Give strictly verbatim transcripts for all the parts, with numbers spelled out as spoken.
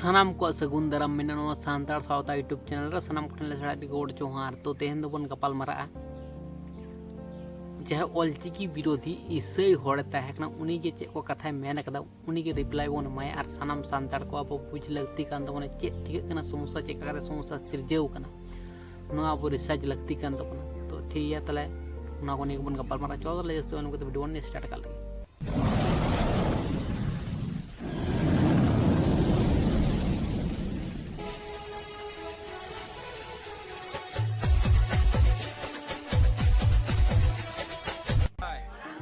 ᱥᱟᱱᱟᱢ ᱠᱚᱣᱟᱜ ᱥᱟᱹᱜᱩᱱ ᱫᱟᱨᱟᱢ ᱢᱮᱱᱟᱜᱼᱟ ᱱᱚᱣᱟ ᱥᱟᱱᱛᱟᱲ ᱥᱟᱶᱛᱟ YouTube channel ᱨᱮ᱾ ᱥᱟᱱᱟᱢ ᱠᱚᱴᱷᱮᱱ ᱞᱮ ᱥᱟᱲᱟ ᱜᱚᱰ ᱡᱚᱦᱟᱨ᱾ ᱛᱚ ᱛᱮᱦᱮᱧ ᱫᱚᱵᱚᱱ ᱜᱟᱯᱟᱞ ᱢᱟᱨᱟᱜᱼᱟ ᱡᱟᱦᱟᱸ ᱚᱞᱪᱤᱠᱤ ᱵᱤᱨᱳᱫᱷᱤ ᱤᱥᱟᱹᱭ ᱦᱚᱲᱮ ᱛᱟᱦᱮᱸ ᱠᱟᱱᱟ, ᱩᱱᱤ ᱜᱮ ᱪᱮᱫ ᱠᱚ ᱠᱟᱛᱷᱟᱭ ᱢᱮᱱ ᱟᱠᱟᱫᱟ, ᱩᱱᱤ ᱜᱮ reply ᱵᱚᱱ ᱮᱢᱟᱭᱟ᱾ ᱟᱨ ᱥᱟᱱᱟᱢ ᱥᱟᱱᱛᱟᱲ ᱠᱚ ᱟᱵᱚ ᱵᱩᱡᱽ ᱞᱟᱹᱠᱛᱤ ᱠᱟᱱ ᱛᱟᱵᱚᱱᱟ ᱪᱮᱫ ᱪᱤᱠᱟᱹᱜ ᱠᱟᱱᱟ, ᱥᱚᱢᱚᱥᱥᱟ ᱪᱮᱫ ᱠᱟᱛᱮ ᱥᱚᱢᱚᱥᱥᱟ ᱥᱤᱨᱡᱟᱹᱣ ᱠᱟᱱᱟ, ᱱᱚᱣᱟ ᱟᱵᱚ research ᱞᱟᱹᱠᱛᱤ ᱠᱟᱱ ᱛᱟᱵᱚᱱᱟ᱾ ᱛᱚ ᱴᱷᱤᱠ ᱜᱮᱭᱟ, ᱛᱟᱦᱚᱞᱮ ᱚᱱᱟ ᱠᱚ ᱱᱤᱭᱮ ᱜᱮᱵᱚᱱ ᱜᱟᱯᱟᱞ ᱢᱟᱨᱟᱣ᱾ ᱪᱚᱞᱚ ᱛᱟᱦᱚᱞᱮ ᱡᱟᱹᱥᱛᱤ ᱵᱟᱝ ᱠᱟᱛᱮ video ᱵᱚᱱ start ᱠᱟᱜ ᱞᱮᱜᱮ᱾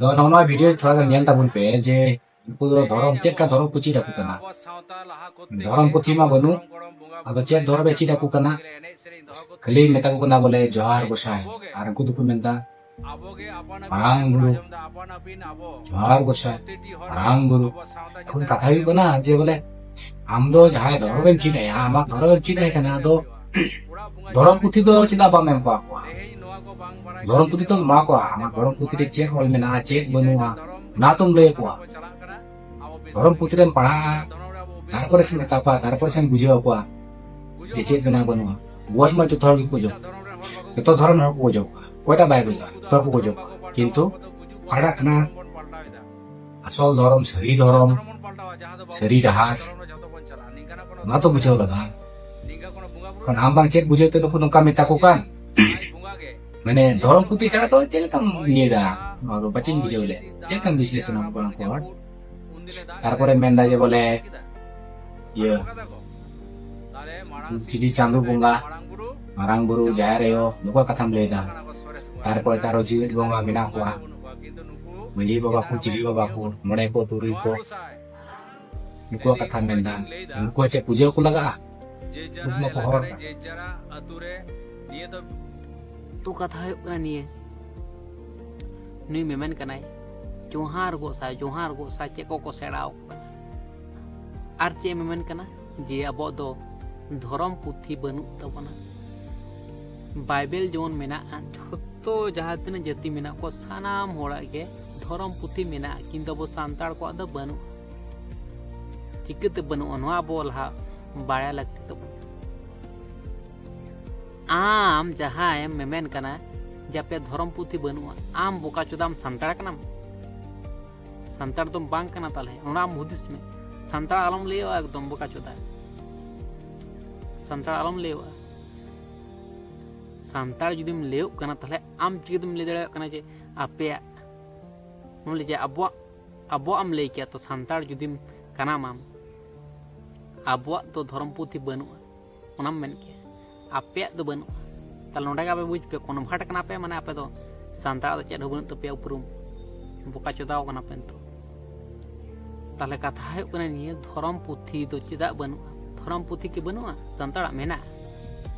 ᱫᱚ ᱱᱚᱜᱼᱚ ᱱᱚᱣᱟ video ᱛᱷᱚᱲᱟ ᱜᱟᱱ ᱧᱮᱞ ᱛᱟᱵᱚᱱ ᱯᱮ ᱡᱮ ᱩᱱᱠᱩ ᱫᱚ ᱫᱷᱚᱨᱚᱢ ᱪᱮᱫ ᱞᱮᱠᱟ ᱫᱷᱚᱨᱚᱢ ᱠᱚ ᱪᱮᱫ ᱟᱠᱚ ᱠᱟᱱᱟ᱾ ᱫᱷᱚᱨᱚᱢ ᱯᱩᱛᱷᱤ ᱢᱟ ᱵᱟᱹᱱᱩᱜ, ᱟᱫᱚ ᱪᱮᱫ ᱫᱷᱚᱨᱚᱢ ᱮ ᱪᱮᱫ ᱟᱠᱚ ᱠᱟᱱᱟ? ᱠᱷᱟᱹᱞᱤ ᱢᱮᱛᱟ ᱠᱚ ᱠᱟᱱᱟ ᱵᱚᱞᱮ ᱡᱚᱦᱟᱨ ᱜᱚᱸᱥᱟᱭ, ᱟᱨ ᱩᱱᱠᱩ ᱫᱚᱠᱚ ᱢᱮᱱᱫᱟ ᱢᱟᱨᱟᱝ ᱵᱩᱨᱩ, ᱡᱚᱦᱟᱨ ᱜᱚᱸᱥᱟᱭ, ᱢᱟᱨᱟᱝ ᱵᱩᱨᱩ᱾ ᱮᱠᱷᱚᱱ ᱠᱟᱛᱷᱟ ᱦᱩᱭᱩᱜ ᱠᱟᱱᱟ ᱡᱮ ᱵᱚᱞᱮ ᱟᱢ ᱫᱚ ᱡᱟᱦᱟᱸᱭ ᱫᱷᱚᱨᱚᱢ ᱮᱢ ᱪᱮᱫ ᱟᱭᱟ, ᱟᱢᱟᱜ ᱫᱷᱚᱨᱚᱢ ᱮᱢ ᱪᱮᱫ ᱟᱭ ᱠᱟᱱᱟ, ᱟᱫᱚ ᱫᱷᱚᱨᱚᱢ ᱯᱩᱛᱷᱤ ᱫᱚ ᱪᱮᱫᱟᱜ ᱵᱟᱢ ᱮᱢ ᱠᱟᱣᱟ ᱠᱚᱣᱟ? ᱫᱷᱚᱨᱚᱢ ᱯᱩᱛᱷᱤ ᱫᱚ ᱮᱢᱟ ᱠᱚᱣᱟ, ᱟᱢᱟᱜ ᱫᱷᱚᱨᱚᱢ ᱯᱩᱛᱷᱤ ᱨᱮ ᱪᱮᱫ ᱚᱞ ᱢᱮᱱᱟᱜᱼᱟ, ᱪᱮᱫ ᱵᱟᱹᱱᱩᱜᱼᱟ, ᱚᱱᱟ ᱛᱚᱢ ᱞᱟᱹᱭ ᱟᱠᱚᱣᱟ᱾ ᱫᱷᱚᱨᱚᱢ ᱯᱩᱛᱷᱤ ᱨᱮᱢ ᱯᱟᱲᱦᱟᱜᱼᱟ, ᱛᱟᱨᱯᱚᱨᱮ ᱥᱮᱢ ᱢᱮᱛᱟ ᱠᱚᱣᱟ, ᱛᱟᱨᱯᱚᱨᱮ ᱥᱮᱢ ᱵᱩᱡᱷᱟᱹᱣ ᱟᱠᱚᱣᱟ ᱡᱮ ᱪᱮᱫ ᱢᱮᱱᱟᱜᱼᱟ ᱵᱟᱹᱱᱩᱜᱼᱟ᱾ ᱜᱚᱡ ᱢᱟ ᱡᱚᱛᱚ ᱦᱚᱲ ᱜᱮᱠᱚ ᱜᱚᱡᱚᱜ, ᱡᱚᱛᱚ ᱫᱷᱚᱨᱚᱢ ᱦᱚᱲ ᱠᱚ ᱜᱚᱡᱚᱜ, ᱚᱠᱚᱭᱴᱟᱜ ᱵᱟᱭ ᱜᱚᱡᱚᱜᱼᱟ? ᱡᱚᱛᱚ ᱦᱚᱲ ᱠᱚ ᱜᱚᱡᱚᱜ᱾ ᱠᱤᱱᱛᱩ ᱚᱠᱟᱴᱟᱜ ᱠᱟᱱᱟ ᱟᱥᱚᱞ ᱫᱷᱚᱨᱚᱢ, ᱥᱟᱹᱨᱤ ᱫᱷᱚᱨᱚᱢ, ᱥᱟᱹᱨᱤ ᱰᱟᱦᱟᱨ, ᱚᱱᱟ ᱛᱚ ᱵᱩᱡᱷᱟᱹᱣ ᱞᱟᱜᱟᱜᱼᱟ᱾ ᱠᱷᱟᱱ ᱟᱢ ᱵᱟᱝ ᱪᱮᱫ ᱵᱩᱡᱷᱟᱹᱣ ᱛᱮ ᱱᱩᱠᱩ ᱱᱚᱝᱠᱟ ᱢᱮᱛᱟ ᱠᱚ ᱠᱟᱱ? ᱢᱟᱱᱮ ᱫᱷᱚᱨᱚᱢ ᱯᱩᱛᱷᱤ ᱪᱷᱟᱲᱟ ᱫᱚ ᱪᱮᱫ ᱞᱮᱠᱟᱢ ᱤᱭᱟᱹᱭ ᱫᱟ? ᱱᱚᱣᱟ ᱫᱚ ᱵᱟᱹᱪᱤᱧ ᱵᱩᱡᱷᱟᱹᱣ ᱞᱮᱫ, ᱪᱮᱫ ᱞᱮᱠᱟᱢ ᱵᱤᱥᱞᱮᱥᱚᱱ ᱟᱠᱚ ᱠᱟᱱᱟ ᱩᱱᱠᱩ ᱦᱚᱲ? ᱛᱟᱨᱯᱚᱨᱮ ᱢᱮᱱᱫᱟ ᱡᱮ ᱵᱚᱞᱮ ᱤᱭᱟᱹ ᱪᱤᱞᱤ ᱪᱟᱸᱫᱳ ᱵᱚᱸᱜᱟ, ᱢᱟᱨᱟᱝ ᱵᱩᱨᱩ, ᱡᱟᱦᱮᱨ ᱟᱭᱳ, ᱱᱩᱠᱩᱣᱟᱜ ᱠᱟᱛᱷᱟᱢ ᱞᱟᱹᱭ ᱫᱟ᱾ ᱛᱟᱨᱯᱚᱨᱮ ᱟᱨᱚ ᱡᱤᱣᱮᱫ ᱵᱚᱸᱜᱟ ᱢᱮᱱᱟᱜ ᱠᱚᱣᱟ, ᱢᱟᱹᱡᱷᱤ ᱵᱟᱵᱟ ᱠᱚ, ᱪᱤᱞᱤ ᱵᱟᱵᱟ ᱠᱚ, ᱢᱚᱬᱮ ᱠᱚ, ᱛᱩᱨᱩᱭ ᱠᱚ, ᱱᱩᱠᱩᱣᱟᱜ ᱠᱟᱛᱷᱟᱢ ᱢᱮᱱ ᱫᱟ᱾ ᱱᱩᱠᱩᱣᱟᱜ ᱪᱮᱫ ᱯᱩᱡᱟᱹ ᱠᱚ ᱞᱟᱜᱟᱜᱼᱟ? ᱩᱱᱠᱩ ᱢᱟᱠᱚ ᱦᱚᱲ ᱠᱟᱱᱟ᱾ ᱛᱚ ᱠᱟᱛᱷᱟ ᱦᱩᱭᱩᱜ ᱠᱟᱱᱟ ᱱᱤᱭᱟᱹ, ᱱᱩᱭ ᱢᱮᱢᱮᱱ ᱠᱟᱱᱟᱭ ᱡᱚᱦᱟᱨ ᱜᱚᱸᱥᱟᱭ, ᱡᱚᱦᱟᱨ ᱜᱚᱸᱥᱟᱭ, ᱪᱮᱫ ᱠᱚᱠᱚ ᱥᱮᱬᱟ ᱟᱠᱚ ᱠᱟᱱᱟ? ᱟᱨ ᱪᱮᱫ ᱮ ᱢᱮᱢᱮᱱ ᱠᱟᱱᱟ ᱡᱮ ᱟᱵᱚᱣᱟᱜ ᱫᱚ ᱫᱷᱚᱨᱚᱢ ᱯᱩᱛᱷᱤ ᱵᱟᱹᱱᱩᱜ ᱛᱟᱵᱚᱱᱟ᱾ ᱵᱟᱭᱵᱮᱞ ᱡᱮᱢᱚᱱ ᱢᱮᱱᱟᱜᱼᱟ, ᱡᱷᱚᱛᱚ ᱡᱟᱦᱟᱸ ᱛᱤᱱᱟᱹᱜ ᱡᱟᱹᱛᱤ ᱢᱮᱱᱟᱜ ᱠᱚᱣᱟ ᱥᱟᱱᱟᱢ ᱦᱚᱲᱟᱜ ᱜᱮ ᱫᱷᱚᱨᱚᱢ ᱯᱩᱛᱷᱤ ᱢᱮᱱᱟᱜᱼᱟ, ᱠᱤᱱᱛᱩ ᱟᱵᱚ ᱥᱟᱱᱛᱟᱲ ᱠᱚᱣᱟᱜ ᱫᱚ ᱵᱟᱹᱱᱩᱜᱼᱟ᱾ ᱪᱤᱠᱟᱹᱛᱮ ᱵᱟᱹᱱᱩᱜᱼᱟ? ᱱᱚᱣᱟ ᱟᱵᱚ ᱞᱟᱦᱟ ᱵᱟᱲᱟᱭ ᱞᱟᱹᱠᱛᱤ ᱛᱟᱵᱚᱱ᱾ ᱟᱢ ᱡᱟᱦᱟᱸᱭᱮᱢ ᱢᱮᱢᱮᱱ ᱠᱟᱱᱟ ᱡᱮ ᱟᱯᱮᱭᱟᱜ ᱫᱷᱚᱨᱚᱢ ᱯᱩᱛᱷᱤ ᱵᱟᱹᱱᱩᱜᱼᱟ, ᱟᱢ ᱵᱚᱠᱟ ᱪᱚᱫᱟᱢ ᱥᱟᱱᱛᱟᱲ ᱠᱟᱱᱟᱢ? ᱥᱟᱱᱛᱟᱲ ᱫᱚᱢ ᱵᱟᱝ ᱠᱟᱱᱟ᱾ ᱛᱟᱦᱚᱞᱮ ᱚᱱᱟ ᱟᱢ ᱦᱩᱫᱤᱥ ᱢᱮ, ᱥᱟᱱᱛᱟᱲ ᱟᱞᱚᱢ ᱞᱟᱹᱭᱚᱜᱼᱟ, ᱮᱠᱫᱚᱢ ᱵᱚᱠᱟ ᱪᱚᱫᱟ ᱥᱟᱱᱛᱟᱲ ᱟᱞᱚᱢ ᱞᱟᱹᱭᱚᱜᱼᱟ᱾ ᱥᱟᱱᱛᱟᱲ ᱡᱩᱫᱤᱢ ᱞᱟᱹᱭᱚᱜ ᱠᱟᱱᱟ, ᱛᱟᱦᱚᱞᱮ ᱟᱢ ᱪᱤᱠᱟᱹᱛᱮᱢ ᱞᱟᱹᱭ ᱫᱟᱲᱮᱭᱟᱜ ᱠᱟᱱᱟ ᱡᱮ ᱟᱯᱮᱭᱟᱜ, ᱢᱟᱱᱮ ᱡᱮ ᱟᱵᱚᱣᱟᱜ, ᱟᱵᱚᱣᱟᱜ ᱮᱢ ᱞᱟᱹᱭ ᱠᱮᱭᱟ, ᱛᱚ ᱥᱟᱱᱛᱟᱲ ᱡᱩᱫᱤᱢ ᱠᱟᱱᱟᱢ ᱟᱢ, ᱟᱵᱚᱣᱟᱜ ᱫᱚ ᱫᱷᱚᱨᱚᱢ ᱯᱩᱛᱷᱤ ᱵᱟᱹᱱᱩᱜᱼᱟ, ᱚᱱᱟᱢ ᱢᱮᱱ ᱠᱮᱭᱟ, ᱟᱯᱮᱭᱟᱜ ᱫᱚ ᱵᱟᱹᱱᱩᱜᱼᱟ᱾ ᱛᱟᱦᱚᱞᱮ ᱱᱚᱸᱰᱮ ᱜᱮ ᱟᱯᱮ ᱵᱩᱡᱽ ᱯᱮ, convert ᱠᱟᱱᱟ ᱯᱮ, ᱢᱟᱱᱮ ᱟᱯᱮ ᱫᱚ ᱥᱟᱱᱛᱟᱲ ᱫᱚ ᱪᱮᱫ ᱦᱚᱸ ᱵᱟᱹᱱᱩᱜ ᱛᱟᱯᱮᱭᱟ ᱩᱯᱨᱩᱢ, ᱵᱚᱠᱟ ᱪᱚᱫᱟᱣ ᱠᱟᱱᱟ ᱯᱮ ᱱᱤᱛᱚᱜ᱾ ᱛᱟᱦᱚᱞᱮ ᱠᱟᱛᱷᱟ ᱦᱩᱭᱩᱜ ᱠᱟᱱᱟ ᱱᱤᱭᱟᱹ, ᱫᱷᱚᱨᱚᱢ ᱯᱩᱛᱷᱤ ᱫᱚ ᱪᱮᱫᱟᱜ ᱵᱟᱹᱱᱩᱜᱼᱟ? ᱫᱷᱚᱨᱚᱢ ᱯᱩᱛᱷᱤ ᱠᱤ ᱵᱟᱹᱱᱩᱜᱼᱟ? ᱥᱟᱱᱛᱟᱲᱟᱜ ᱢᱮᱱᱟᱜᱼᱟ,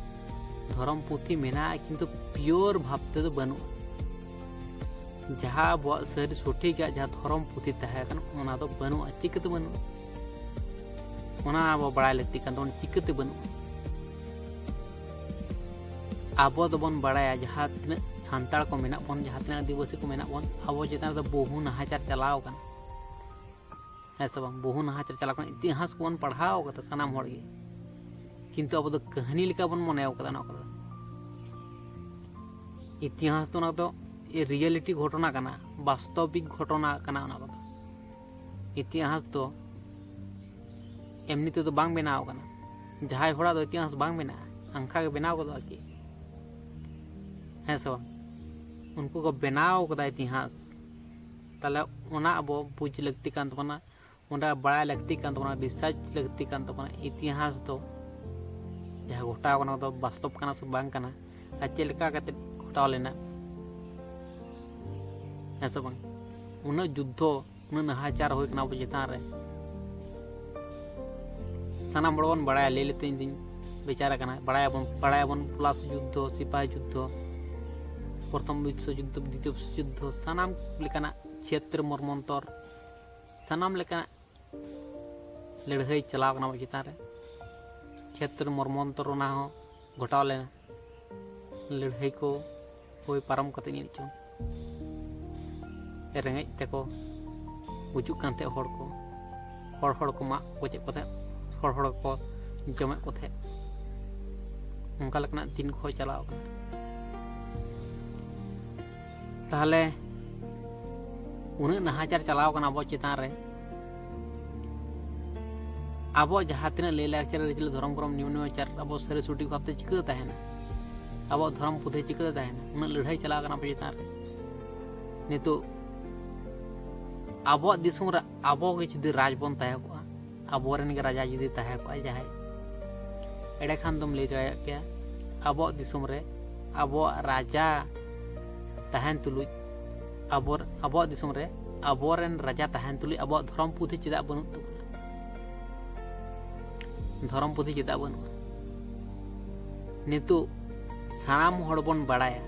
ᱫᱷᱚᱨᱚᱢ ᱯᱩᱛᱷᱤ ᱢᱮᱱᱟᱜᱼᱟ, ᱠᱤᱱᱛᱩ pure ᱵᱷᱟᱵᱽ ᱛᱮᱫᱚ ᱵᱟᱹᱱᱩᱜᱼᱟ᱾ ᱡᱟᱦᱟᱸ ᱟᱵᱚᱣᱟᱜ ᱥᱟᱹᱨᱤ ᱥᱚᱴᱷᱤᱠᱟᱜ ᱡᱟᱦᱟᱸ ᱫᱷᱚᱨᱚᱢ ᱯᱩᱛᱷᱤ ᱛᱟᱦᱮᱸ ᱠᱟᱱᱟ, ᱚᱱᱟ ᱫᱚ ᱵᱟᱹᱱᱩᱜᱼᱟ᱾ ᱪᱤᱠᱟᱹᱛᱮ ᱵᱟᱹᱱᱩᱜᱼᱟ? ᱚᱱᱟ ᱟᱵᱚ ᱵᱟᱲᱟᱭ ᱞᱟᱹᱠᱛᱤ ᱠᱟᱱ ᱛᱟᱵᱚᱱᱟ, ᱪᱤᱠᱟᱹᱛᱮ ᱵᱟᱹᱱᱩᱜᱼᱟ? ᱟᱵᱚ ᱫᱚᱵᱚᱱ ᱵᱟᱲᱟᱭᱟ, ᱡᱟᱦᱟᱸ ᱛᱤᱱᱟᱹᱜ ᱥᱟᱱᱛᱟᱲ ᱠᱚ ᱢᱮᱱᱟᱜ ᱵᱚᱱ, ᱡᱟᱦᱟᱸ ᱛᱤᱱᱟᱹᱜ ᱟᱹᱫᱤᱵᱟᱹᱥᱤ ᱠᱚ ᱢᱮᱱᱟᱜ ᱵᱚᱱ, ᱟᱵᱚ ᱪᱮᱛᱟᱱ ᱨᱮ ᱵᱚᱦᱩ ᱱᱟᱦᱟᱪᱟᱨ ᱪᱟᱞᱟᱣ ᱟᱠᱟᱱᱟ, ᱦᱮᱸ ᱥᱮ ᱵᱟᱝ? ᱵᱚᱦᱩ ᱱᱟᱦᱟᱪᱟᱨ ᱪᱟᱞᱟᱣ ᱟᱠᱟᱱᱟ, ᱤᱛᱤᱦᱟᱥ ᱠᱚᱵᱚᱱ ᱯᱟᱲᱦᱟᱣ ᱠᱟᱫᱟ ᱥᱟᱱᱟᱢ ᱦᱚᱲ ᱜᱮ, ᱠᱤᱱᱛᱩ ᱟᱵᱚ ᱫᱚ ᱠᱟᱹᱦᱱᱤ ᱞᱮᱠᱟ ᱵᱚᱱ ᱢᱚᱱᱮ ᱠᱟᱫᱟ ᱚᱱᱟ ᱠᱚᱫᱚ᱾ ᱤᱛᱤᱦᱟᱥ ᱫᱚ ᱚᱱᱟ ᱫᱚ reality ᱜᱷᱚᱴᱚᱱᱟ ᱠᱟᱱᱟ, ᱵᱟᱥᱛᱚᱵᱤᱠ ᱜᱷᱚᱴᱚᱱᱟ ᱠᱟᱱᱟ ᱚᱱᱟ ᱠᱚᱫᱚ᱾ ᱤᱛᱤᱦᱟᱥ ᱫᱚ ᱮᱢᱱᱤ ᱛᱮᱫᱚ ᱵᱟᱝ ᱵᱮᱱᱟᱣ ᱠᱟᱱᱟ᱾ ᱡᱟᱦᱟᱸᱭ ᱦᱚᱲᱟᱜ ᱫᱚ ᱤᱛᱤᱦᱟᱥ ᱵᱟᱝ ᱢᱮᱱᱟᱜᱼᱟ, ᱚᱱᱠᱟ ᱜᱮ ᱵᱮᱱᱟᱣ ᱜᱚᱫᱚᱜᱼᱟ ᱠᱤ? ᱦᱮᱸ ᱥᱮ ᱵᱟᱝ? ᱩᱱᱠᱩ ᱠᱚ ᱵᱮᱱᱟᱣ ᱠᱟᱫᱟ ᱤᱛᱤᱦᱟᱥ, ᱛᱟᱦᱞᱮ ᱚᱱᱟ ᱟᱵᱚ ᱵᱩᱡᱽ ᱞᱟᱹᱠᱛᱤ ᱠᱟᱱ ᱛᱟᱵᱚᱱᱟ, ᱚᱸᱰᱮ ᱵᱟᱲᱟᱭ ᱞᱟᱹᱠᱛᱤ ᱠᱟᱱ ᱛᱟᱵᱚᱱᱟ, research ᱞᱟᱹᱠᱛᱤ ᱠᱟᱱ ᱛᱟᱵᱚᱱᱟ, ᱤᱛᱤᱦᱟᱥ ᱫᱚ ᱡᱟᱦᱟᱸ ᱜᱷᱚᱴᱟᱣ ᱠᱟᱱᱟ, ᱚᱱᱟ ᱫᱚ ᱵᱟᱥᱛᱚᱵ ᱠᱟᱱᱟ ᱥᱮ ᱵᱟᱝ ᱠᱟᱱᱟ, ᱟᱨ ᱪᱮᱫ ᱞᱮᱠᱟ ᱠᱟᱛᱮ ᱜᱷᱚᱴᱟᱣ ᱞᱮᱱᱟ, ᱦᱮᱸ ᱥᱮ ᱵᱟᱝ? ᱩᱱᱟᱹᱜ ᱡᱩᱫᱽᱫᱷᱚ, ᱩᱱᱟᱹᱜ ᱱᱟᱦᱟᱪᱟᱨ ᱦᱩᱭ ᱠᱟᱱᱟ ᱟᱵᱚ ᱪᱮᱛᱟᱱ ᱨᱮ᱾ ᱥᱟᱱᱟᱢ ᱦᱚᱲ ᱵᱚᱱ ᱵᱟᱲᱟᱭᱟ, ᱞᱟᱹᱭ ᱞᱮᱠᱟᱛᱮ ᱤᱧ ᱫᱩᱧ ᱵᱤᱪᱟᱨ ᱟᱠᱟᱱᱟ, ᱵᱟᱲᱟᱭᱟᱵᱚᱱ, ᱵᱟᱲᱟᱭᱟᱵᱚᱱ ᱯᱞᱟᱥ ᱡᱩᱫᱽᱫᱷᱚ, ᱥᱤᱯᱟᱦᱤ ᱡᱩᱫᱽᱫᱷᱚ, ᱯᱨᱚᱛᱷᱚᱢ ᱵᱤᱥᱥᱚ ᱡᱩᱫᱽᱫᱷᱚ, ᱫᱤᱛᱤᱭᱚ ᱵᱤᱥᱥᱚ ᱡᱩᱫᱽᱫᱷᱚ, ᱥᱟᱱᱟᱢ ᱞᱮᱠᱟᱱᱟᱜ ᱪᱷᱮᱛᱨᱚ ᱢᱚᱨᱢᱚᱱᱛᱚᱨ, ᱥᱟᱱᱟᱢ ᱞᱮᱠᱟᱱᱟᱜ ᱞᱟᱹᱲᱦᱟᱹᱭ ᱪᱟᱞᱟᱣ ᱠᱟᱱᱟ ᱟᱵᱚ ᱪᱮᱛᱟᱱ ᱨᱮ᱾ ᱪᱷᱮᱛᱨᱚ ᱢᱚᱨᱢᱚᱱᱛᱚᱨ ᱚᱱᱟ ᱦᱚᱸ ᱜᱷᱚᱴᱟᱣ ᱞᱮᱱᱟ᱾ ᱞᱟᱹᱲᱦᱟᱹᱭ ᱠᱚ ᱦᱩᱭ ᱯᱟᱨᱚᱢ ᱠᱟᱛᱮ ᱧᱮᱞ ᱪᱚᱝ, ᱨᱮᱸᱜᱮᱡ ᱛᱮᱠᱚ ᱜᱩᱡᱩᱜ ᱠᱟᱱ ᱛᱟᱦᱮᱸᱫ ᱦᱚᱲ ᱠᱚ, ᱦᱚᱲ ᱦᱚᱲ ᱠᱚ ᱢᱟᱜ ᱜᱚᱡᱮᱫ ᱠᱚ ᱛᱟᱦᱮᱸᱫ, ᱦᱚᱲ ᱦᱚᱲ ᱠᱚ ᱡᱚᱢᱮᱫ ᱠᱚ ᱛᱟᱦᱮᱸᱫ᱾ ᱚᱱᱠᱟ ᱞᱮᱠᱟᱱᱟᱜ ᱫᱤᱱ ᱠᱚᱦᱚᱸ ᱪᱟᱞᱟᱣ ᱠᱟᱱᱟ᱾ ᱛᱟᱦᱚᱞᱮ ᱩᱱᱟᱹᱜ ᱱᱟᱦᱟᱪᱟᱨ ᱪᱟᱞᱟᱣ ᱠᱟᱱᱟ ᱟᱵᱚ ᱪᱮᱛᱟᱱ ᱨᱮ, ᱟᱵᱚᱣᱟᱜ ᱡᱟᱦᱟᱸ ᱛᱤᱱᱟᱹᱜ ᱞᱟᱹᱭ ᱞᱟᱠᱪᱟᱨ, ᱟᱹᱨᱤᱪᱟᱹᱞᱤ, ᱫᱷᱚᱨᱚᱢ, ᱠᱚᱨᱚᱢ, ᱱᱤᱭᱚᱢ ᱱᱮᱢᱟᱪᱟᱨ ᱟᱵᱚ ᱥᱟᱹᱨᱤ ᱥᱚᱴᱷᱤᱠ ᱵᱷᱟᱵᱛᱮ ᱪᱤᱠᱟᱹ ᱛᱟᱦᱮᱱᱟ? ᱟᱵᱚᱣᱟᱜ ᱫᱷᱚᱨᱚᱢ ᱯᱩᱛᱷᱤ ᱪᱤᱠᱟᱹ ᱛᱟᱦᱮᱱᱟ? ᱩᱱᱟᱹᱜ ᱞᱟᱹᱲᱦᱟᱹᱭ ᱪᱟᱞᱟᱣ ᱠᱟᱱᱟ ᱟᱵᱚ ᱪᱮᱛᱟᱱ ᱨᱮ᱾ ᱱᱤᱛᱚᱜ ᱟᱵᱚᱣᱟᱜ ᱫᱤᱥᱚᱢ ᱨᱮ ᱟᱵᱚ ᱜᱮ ᱡᱩᱫᱤ ᱨᱟᱡᱽ ᱵᱚᱱ ᱛᱟᱦᱮᱸ ᱠᱚᱜᱼᱟ, ᱟᱵᱚᱨᱮᱱ ᱜᱮ ᱨᱟᱡᱟ ᱡᱩᱫᱤ ᱛᱟᱦᱮᱸ ᱠᱚᱜᱼᱟᱭ ᱡᱟᱦᱟᱸᱭ, ᱮᱸᱰᱮᱠᱷᱟᱱ ᱫᱚᱢ ᱞᱟᱹᱭ ᱫᱟᱲᱮᱭᱟᱜ ᱠᱮᱭᱟ, ᱟᱵᱚᱣᱟᱜ ᱫᱤᱥᱚᱢ ᱨᱮ ᱟᱵᱚᱣᱟᱜ ᱨᱟᱡᱟ ᱛᱟᱦᱮᱱ ᱛᱩᱞᱩᱡ, ᱟᱵᱚ, ᱟᱵᱚᱣᱟᱜ ᱫᱤᱥᱚᱢ ᱨᱮ ᱟᱵᱚᱨᱮᱱ ᱨᱟᱡᱟ ᱛᱟᱦᱮᱱ ᱛᱩᱞᱩᱡ ᱟᱵᱚᱣᱟᱜ ᱫᱷᱚᱨᱚᱢ ᱯᱩᱛᱷᱤ ᱪᱮᱫᱟᱜ ᱵᱟᱹᱱᱩᱜ ᱛᱟᱵᱚᱱᱟ? ᱫᱷᱚᱨᱚᱢ ᱯᱩᱛᱷᱤ ᱪᱮᱫᱟᱜ ᱵᱟᱹᱱᱩᱜᱼᱟ? ᱱᱤᱛᱚᱜ ᱥᱟᱱᱟᱢ ᱦᱚᱲ ᱵᱚᱱ ᱵᱟᱲᱟᱭᱟ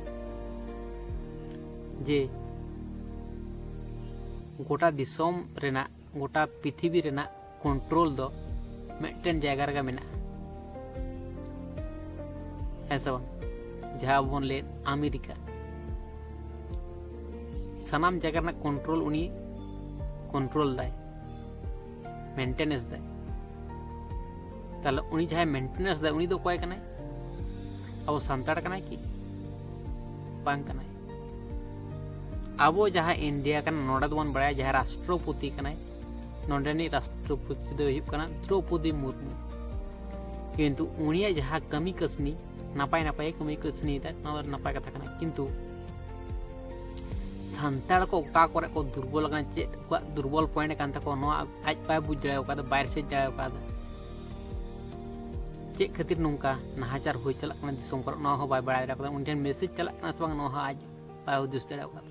ᱡᱮ ᱜᱚᱴᱟ ᱫᱤᱥᱚᱢ ᱨᱮᱱᱟᱜ, ᱜᱚᱴᱟ ᱯᱨᱤᱛᱷᱤᱵᱤ ᱨᱮᱱᱟᱜ ᱠᱚᱱᱴᱨᱳᱞ ᱫᱚ ᱢᱤᱫᱴᱮᱱ ᱡᱟᱭᱜᱟ ᱨᱮᱜᱮ ᱢᱮᱱᱟᱜᱼᱟ, ᱦᱮᱸ ᱥᱮ ᱵᱟᱝ? ᱡᱟᱦᱟᱸ ᱟᱵᱚ ᱵᱚᱱ ᱞᱟᱹᱭᱮᱫ ᱟᱢᱮᱨᱤᱠᱟ, ᱥᱟᱱᱟᱢ ᱡᱟᱭᱜᱟ ᱨᱮᱱᱟᱜ ᱠᱚᱱᱴᱨᱳᱞ ᱩᱱᱤ ᱠᱚᱱᱴᱨᱳᱞ ᱫᱟᱭ, ᱢᱮᱱᱴᱮᱱᱮᱱᱥ ᱫᱟᱭ᱾ ᱛᱟᱦᱞᱮ ᱩᱱᱤ ᱡᱟᱦᱟᱸᱭ ᱢᱮᱱᱴᱮᱱᱮᱱᱥ ᱫᱟᱭ, ᱩᱱᱤ ᱫᱚ ᱚᱠᱚᱭ ᱠᱟᱱᱟᱭ? ᱟᱵᱚ ᱥᱟᱱᱛᱟᱲ ᱠᱟᱱᱟᱭ ᱠᱤ? ᱵᱟᱝ ᱠᱟᱱᱟᱭ᱾ ᱟᱵᱚ ᱡᱟᱦᱟᱸ ᱤᱱᱰᱤᱭᱟ ᱠᱟᱱᱟ, ᱱᱚᱰᱮ ᱫᱚᱵᱚᱱ ᱵᱟᱲᱟᱭᱟ ᱡᱟᱦᱟᱸᱭ ᱨᱟᱥᱴᱨᱚᱯᱚᱛᱤ ᱠᱟᱱᱟᱭ, ᱱᱚᱰᱮᱱᱤᱡ ᱨᱟᱥᱴᱨᱚᱯᱚᱛᱤ ᱫᱚᱭ ᱦᱩᱭᱩᱜ ᱠᱟᱱᱟ ᱫᱨᱚᱯᱚᱫᱤ ᱢᱩᱨᱢᱩ᱾ ᱠᱤᱱᱛᱩ ᱩᱱᱤᱭᱟᱜ ᱡᱟᱦᱟᱸ ᱠᱟᱹᱢᱤ ᱠᱟᱹᱥᱱᱤ, ᱱᱟᱯᱟᱭ ᱱᱟᱯᱟᱭ ᱠᱟᱹᱢᱤ ᱠᱟᱹᱥᱱᱤᱭᱮᱫᱟᱭ, ᱱᱚᱣᱟ ᱫᱚ ᱱᱟᱯᱟᱭ ᱠᱟᱛᱷᱟ ᱠᱟᱱᱟ᱾ ᱠᱤᱱᱛᱩ ᱥᱟᱱᱛᱟᱲ ᱠᱚ ᱚᱠᱟ ᱠᱚᱨᱮ ᱠᱚ ᱫᱩᱨᱵᱚᱞ ᱟᱠᱟᱱᱟ, ᱪᱮᱫ ᱟᱠᱚᱣᱟᱜ ᱫᱩᱨᱵᱚᱞ ᱯᱚᱭᱮᱱᱴ ᱠᱟᱱ ᱛᱟᱠᱚᱣᱟ, ᱱᱚᱣᱟ ᱟᱡ ᱵᱟᱭ ᱵᱩᱡᱽ ᱫᱟᱲᱮ ᱟᱠᱟᱫᱟ, ᱵᱟᱭ ᱨᱤᱥᱟᱨᱪ ᱫᱟᱲᱮ ᱟᱠᱟᱫᱟ᱾ ᱪᱮᱫ ᱠᱷᱟᱹᱛᱤᱨ ᱱᱚᱝᱠᱟ ᱱᱟᱦᱟᱪᱟᱨ ᱦᱩᱭ ᱪᱟᱞᱟᱜ ᱠᱟᱱᱟ ᱫᱤᱥᱚᱢ ᱠᱚᱨᱮ, ᱱᱚᱣᱟ ᱦᱚᱸ ᱵᱟᱭ ᱵᱟᱲᱟᱭ ᱫᱟᱲᱮ ᱟᱠᱟᱫᱟ᱾ ᱩᱱᱤ ᱴᱷᱮᱱ ᱢᱮᱥᱮᱡᱽ ᱪᱟᱞᱟᱜ ᱠᱟᱱᱟ ᱥᱮ ᱵᱟᱝ, ᱱᱚᱣᱟ ᱦᱚᱸ ᱟᱡ ᱵᱟᱭ ᱦᱩᱫᱤᱥ ᱫᱟᱲᱮ ᱟᱠᱟᱫᱟ᱾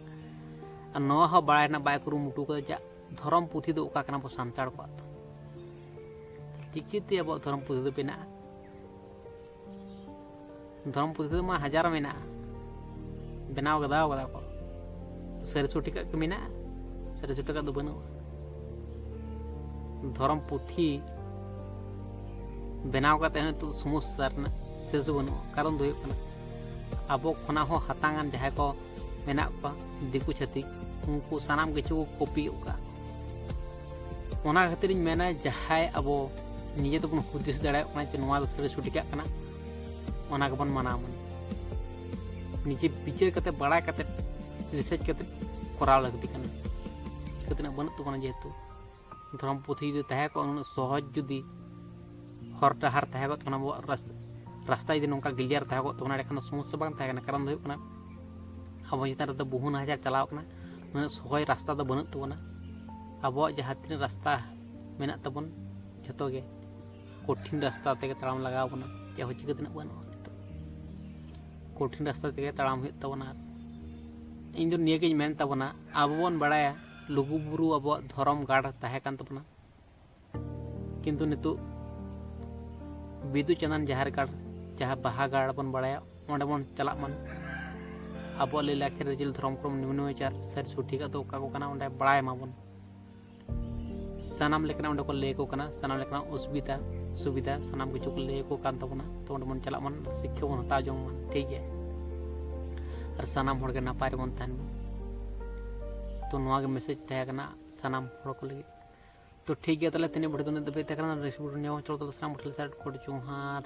ᱟᱨ ᱱᱚᱣᱟ ᱦᱚᱸ ᱵᱟᱲᱟᱭ ᱨᱮᱱᱟᱜ ᱵᱟᱭ ᱠᱩᱨᱩᱢᱩᱴᱩ ᱟᱠᱟᱫᱟ ᱡᱮ ᱫᱷᱚᱨᱚᱢ ᱯᱩᱛᱷᱤ ᱫᱚ ᱚᱠᱟ ᱠᱟᱱᱟ ᱟᱵᱚ ᱥᱟᱱᱛᱟᱲ ᱠᱚᱣᱟᱜ ᱫᱚ᱾ ᱪᱤᱠᱟᱹᱛᱮ ᱟᱵᱚᱣᱟᱜ ᱫᱷᱚᱨᱚᱢ ᱯᱩᱛᱷᱤ ᱫᱚ ᱵᱮᱱᱟᱜᱼᱟ? ᱫᱷᱚᱨᱚᱢ ᱯᱩᱛᱷᱤ ᱫᱚ ᱢᱟ ᱦᱟᱡᱟᱨ ᱢᱮᱱᱟᱜᱼᱟ, ᱵᱮᱱᱟᱣ ᱠᱟᱫᱟ, ᱠᱟᱫᱟ ᱠᱚ᱾ ᱥᱟᱹᱨᱤ ᱥᱚᱴᱷᱤᱠᱟᱜ ᱜᱮ ᱢᱮᱱᱟᱜᱼᱟ, ᱥᱟᱹᱨᱤ ᱥᱚᱴᱷᱤᱠᱟᱜ ᱫᱚ ᱵᱟᱹᱱᱩᱜᱼᱟ᱾ ᱫᱷᱚᱨᱚᱢ ᱯᱩᱛᱷᱤ ᱵᱮᱱᱟᱣ ᱠᱟᱛᱮ ᱦᱚᱸ ᱱᱤᱛᱚᱜ ᱥᱚᱢᱚᱥᱥᱟ ᱨᱮᱱᱟᱜ ᱥᱮᱥ ᱫᱚ ᱵᱟᱹᱱᱩᱜᱼᱟ᱾ ᱠᱟᱨᱚᱱ ᱫᱚ ᱦᱩᱭᱩᱜ ᱠᱟᱱᱟ, ᱟᱵᱚ ᱠᱷᱚᱱᱟᱜ ᱦᱚᱸ ᱦᱟᱛᱟᱝ ᱟᱱ ᱡᱟᱦᱟᱸᱭ ᱠᱚ ᱢᱮᱱᱟᱜ ᱠᱚᱣᱟ, ᱫᱤᱠᱩ ᱪᱷᱟᱹᱛᱤᱠ, ᱩᱱᱠᱩ ᱥᱟᱱᱟᱢ ᱠᱤᱪᱷᱩ ᱠᱚ ᱠᱚᱯᱤ ᱜᱚᱫ ᱠᱟᱜᱼᱟ᱾ ᱚᱱᱟ ᱠᱷᱟᱹᱛᱤᱨᱤᱧ ᱢᱮᱱᱟ, ᱡᱟᱦᱟᱸᱭ ᱟᱵᱚ ᱱᱤᱡᱮ ᱛᱮᱵᱚᱱ ᱦᱩᱫᱤᱥ ᱫᱟᱲᱮᱭᱟᱜ ᱠᱟᱱᱟ ᱡᱮ ᱱᱚᱣᱟ ᱫᱚ ᱥᱟᱹᱨᱤ ᱥᱚᱴᱷᱤᱠᱟᱜ ᱠᱟᱱᱟ, ᱚᱱᱟ ᱜᱮᱵᱚᱱ ᱢᱟᱱᱟᱣ ᱢᱟ᱾ ᱱᱤᱡᱮ ᱵᱤᱪᱟᱹᱨ ᱠᱟᱛᱮ, ᱵᱟᱲᱟᱭ ᱠᱟᱛᱮ, ᱨᱤᱥᱟᱨᱪ ᱠᱟᱛᱮ ᱠᱚᱨᱟᱣ ᱞᱟᱹᱠᱛᱤ ᱠᱟᱱᱟ᱾ ᱪᱤᱠᱟᱹ ᱛᱤᱱᱟᱹᱜ ᱵᱟᱹᱱᱩᱜ ᱛᱟᱵᱚᱱᱟ, ᱡᱮᱦᱮᱛᱩ ᱫᱷᱚᱨᱚᱢ ᱯᱩᱛᱷᱤ ᱡᱩᱫᱤ ᱛᱟᱦᱮᱸ ᱠᱚᱜᱼᱟ, ᱩᱱᱟᱹᱜ ᱥᱚᱦᱚᱡᱽ ᱡᱩᱫᱤ ᱦᱚᱨ ᱰᱟᱦᱟᱨ ᱛᱟᱦᱮᱸ ᱠᱚᱜ ᱛᱟᱵᱚᱱᱟ, ᱟᱵᱚᱣᱟᱜ ᱨᱟᱥ-, ᱨᱟᱥᱛᱟ ᱡᱩᱫᱤ ᱱᱚᱝᱠᱟ ᱜᱤᱞᱤᱭᱟᱨ ᱛᱟᱦᱮᱸ ᱠᱚᱜ ᱛᱟᱵᱚᱱᱟ, ᱮᱸᱰᱮᱠᱷᱟᱱ ᱫᱚ ᱥᱚᱢᱚᱥᱥᱟ ᱵᱟᱝ ᱛᱟᱦᱮᱸ ᱠᱟᱱᱟ᱾ ᱠᱟᱨᱚᱱ ᱫᱚ ᱦᱩᱭᱩᱜ ᱠᱟᱱᱟ, ᱟᱵᱚ ᱪᱮᱛᱟᱱ ᱨᱮᱫᱚ ᱵᱚᱦᱩ ᱱᱟᱦᱟᱪᱟᱨ ᱪᱟᱞᱟᱣ ᱠᱟᱱᱟ, ᱩᱱᱟᱹᱜ ᱥᱚᱦᱚᱡᱽ ᱨᱟᱥᱛᱟ ᱫᱚ ᱵᱟᱹᱱᱩᱜ ᱛᱟᱵᱚᱱᱟ᱾ ᱟᱵᱚᱣᱟᱜ ᱡᱟᱦᱟᱸ ᱛᱤᱱᱟᱹᱜ ᱨᱟᱥᱛᱟ ᱢᱮᱱᱟᱜ ᱛᱟᱵᱚᱱ, ᱡᱷᱚᱛᱚ ᱜᱮ ᱠᱚᱴᱷᱤᱱ ᱨᱟᱥᱛᱟ ᱛᱮᱜᱮ ᱛᱟᱲᱟᱢ ᱞᱟᱜᱟᱣ ᱵᱚᱱᱟ᱾ ᱪᱮᱫ ᱦᱚᱸ ᱪᱤᱠᱟᱹ ᱛᱤᱱᱟᱹᱜ ᱵᱟᱹᱱᱩᱜᱼᱟ, ᱱᱤᱛᱚᱜ ᱠᱚᱴᱷᱤᱱ ᱨᱟᱥᱛᱟ ᱛᱮᱜᱮ ᱛᱟᱲᱟᱢ ᱦᱩᱭᱩᱜ ᱛᱟᱵᱚᱱᱟ᱾ ᱟᱨ ᱤᱧ ᱫᱚ ᱱᱤᱭᱟᱹ ᱜᱤᱧ ᱢᱮᱱ ᱛᱟᱵᱚᱱᱟ, ᱟᱵᱚ ᱵᱚᱱ ᱵᱟᱲᱟᱭᱟ ᱞᱩᱜᱩᱵᱩᱨᱩ ᱟᱵᱚᱣᱟᱜ ᱫᱷᱚᱨᱚᱢ ᱜᱟᱲ ᱛᱟᱦᱮᱸ ᱠᱟᱱ ᱛᱟᱵᱚᱱᱟ, ᱠᱤᱱᱛᱩ ᱱᱤᱛᱚᱜ ᱵᱤᱫᱩ ᱪᱟᱸᱫᱟᱱ ᱡᱟᱦᱮᱨ ᱜᱟᱲ, ᱡᱟᱦᱟᱸ ᱵᱟᱦᱟ ᱜᱟᱲ ᱵᱚᱱ ᱵᱟᱲᱟᱭᱟ, ᱚᱸᱰᱮ ᱵᱚᱱ ᱪᱟᱞᱟᱜ ᱢᱟ᱾ ᱟᱵᱚᱣᱟᱜ ᱞᱟᱹᱭ ᱞᱟᱠᱪᱟᱨ, ᱟᱹᱨᱤᱪᱟᱹᱞᱤ, ᱫᱷᱚᱨᱚᱢ, ᱠᱚᱨᱚᱢ, ᱱᱤᱢᱱᱟᱪᱟᱨ ᱥᱟᱹᱨᱤ ᱥᱚᱴᱷᱤᱠᱟᱜ ᱫᱚ ᱚᱠᱟ ᱠᱚ ᱠᱟᱱᱟ, ᱚᱸᱰᱮ ᱵᱟᱲᱟᱭ ᱢᱟᱵᱚᱱ᱾ ᱥᱟᱱᱟᱢ ᱞᱮᱠᱟᱱᱟᱜ ᱚᱸᱰᱮ ᱠᱚ ᱞᱟᱹᱭ ᱟᱠᱚ ᱠᱟᱱᱟ, ᱥᱟᱱᱟᱢ ᱞᱮᱠᱟᱱᱟᱜ ᱚᱥᱩᱵᱤᱫᱷᱟ ᱥᱩᱵᱤᱫᱷᱟ ᱥᱟᱱᱟᱢ ᱠᱤᱪᱷᱩ ᱠᱚ ᱞᱟᱹᱭ ᱟᱠᱚ ᱠᱟᱱ ᱛᱟᱵᱚᱱᱟ᱾ ᱛᱚ ᱚᱸᱰᱮ ᱵᱚᱱ ᱪᱟᱞᱟᱜ ᱢᱟ, ᱥᱤᱠᱠᱷᱟ ᱵᱚᱱ ᱦᱟᱛᱟᱣ ᱡᱚᱝ ᱢᱟ, ᱴᱷᱤᱠ ᱜᱮᱭᱟ? ᱟᱨ ᱥᱟᱱᱟᱢ ᱦᱚᱲᱜᱮ ᱱᱟᱯᱟᱭ ᱨᱮᱵᱚᱱ ᱛᱟᱦᱮᱱ ᱢᱟ᱾ ᱛᱚ ᱱᱚᱣᱟ ᱜᱮ ᱢᱮᱥᱮᱡᱽ ᱛᱟᱦᱮᱸ ᱠᱟᱱᱟ ᱥᱟᱱᱟᱢ ᱦᱚᱲ ᱠᱚ ᱞᱟᱹᱜᱤᱫ᱾ ᱛᱚ ᱴᱷᱤᱠ ᱜᱮᱭᱟ, ᱛᱟᱦᱚᱞᱮ ᱛᱮᱦᱮᱧᱟᱜ ᱵᱷᱤᱰᱤᱭᱳ ᱫᱚ ᱤᱱᱟᱹᱜ ᱫᱷᱟᱹᱵᱤᱡ ᱛᱟᱦᱮᱸ ᱠᱟᱱᱟ᱾ ᱱᱮᱠᱥᱴ ᱵᱷᱤᱰᱤᱭᱳ ᱧᱟᱢ ᱦᱚᱪᱚ ᱠᱟᱛᱮ ᱥᱟᱱᱟᱢ ᱠᱚ ᱴᱷᱮᱱ ᱥᱟᱭᱤᱰ ᱠᱚ ᱡᱚᱦᱟᱨ᱾